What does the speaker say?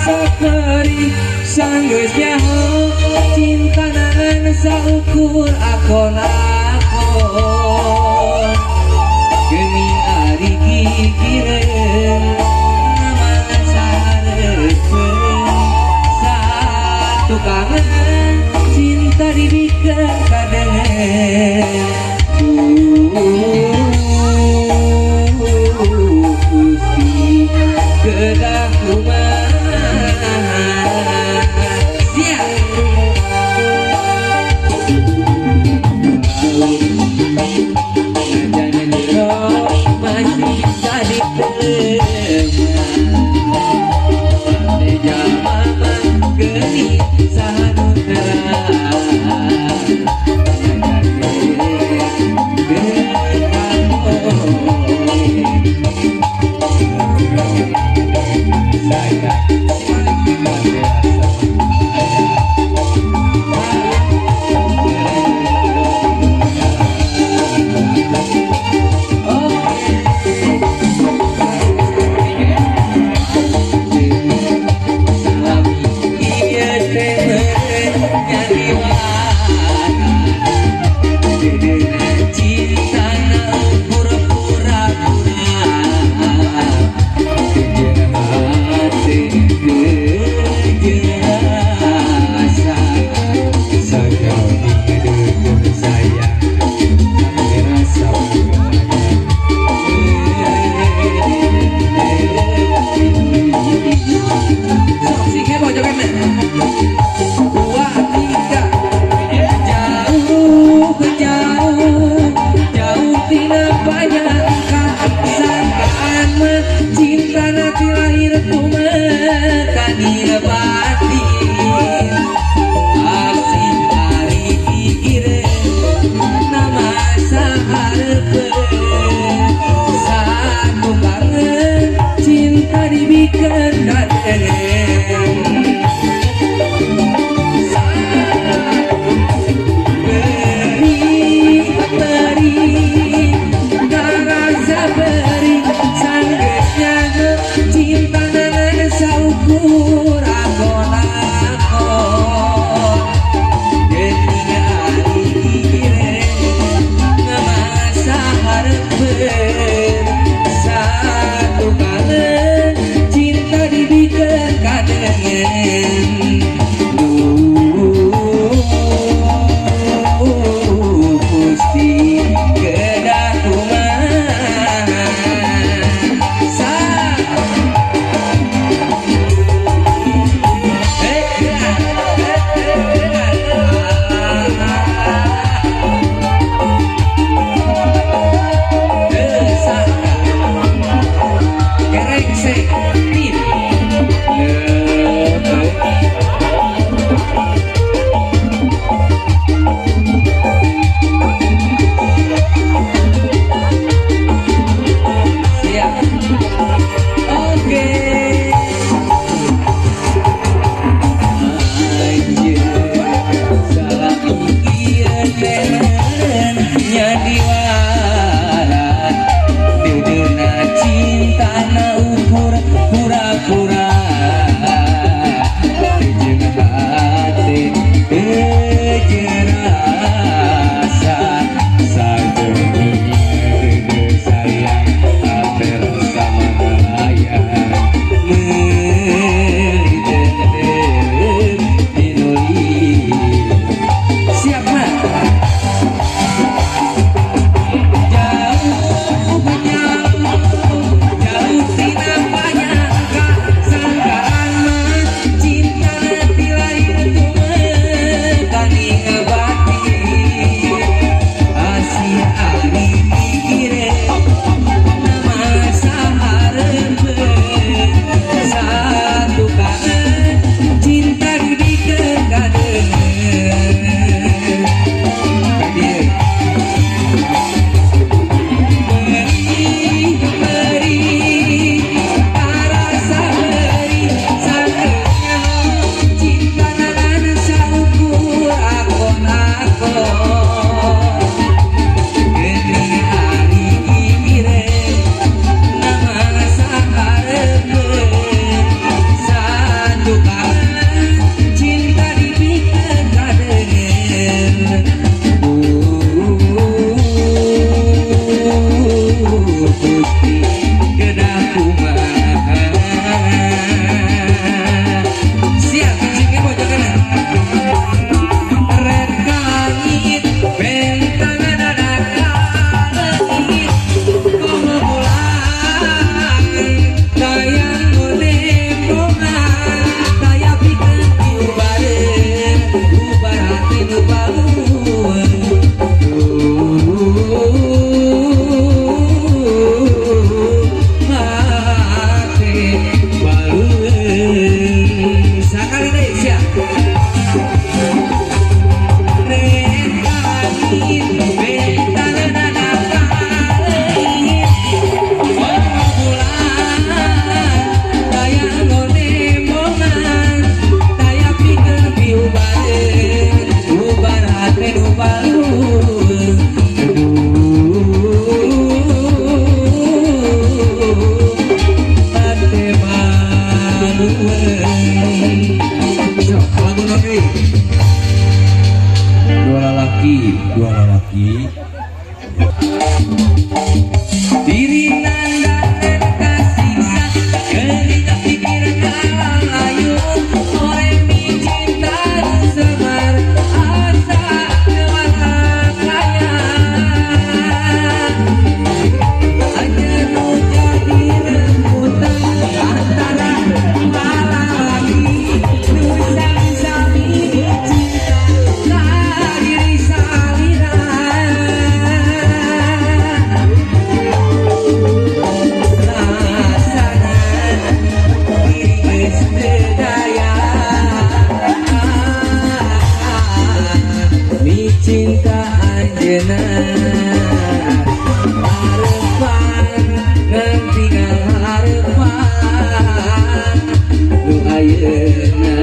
Ngarasa perih. Sanggeus nyaho cinta ngan saukur akon-akon. Geuning ari gigireun nama sahareupeun. Satukangan cinta dibikeun kadengen. Duh Gusti, kedah kumaha? Siap. Najan jero masih bisa diterima. Jalma mah geuning saha nu terang. Najan dewek geus Sayang, Salami ieu teh meureun nyadiwara. Dedeuna cintana ukur pura-pura. Jeung hate teu rasa. Sajauh deukeut sayang, tapi rasa bayang. Sok sing heboh jogetna. Dua, tiga. Jauh, jauh, jauh tina panyangka. Sangkaan mah cinta nanti lahir kumaha batin. Asih ari gigireun nama sahareupeun. Satu kangen cinta dibikeun dadengen. Perih, perih, ngarasa perih. Sanggeus nyaho cinta ngan saukur akon-akon. Geuning ari gigireun nama sahareupeun. Satu kangen cinta dibikeun kadengen. Duh Gusti, kedah kumaha? Sa eh Gerengsek tin. Siap. Oke. Salami ieu teh meureun nyadiwara. Dedeuna cintana ukur pura-pura. Leuweung. Sok, lagu naon? Dua lalaki. Dua lalaki. Diri nandangan kasiksa, geuning pikiran ngalayu. Horeng cinta nu samar, asa teu kaya. Anjeun nu jadi rembutan antara dua lalaki, nu sami-sami cinta ka diri salira. Rasana diri geus teu daya, micinta anjeunna. Harepan ngan tinggal harepan, nu ayeuna.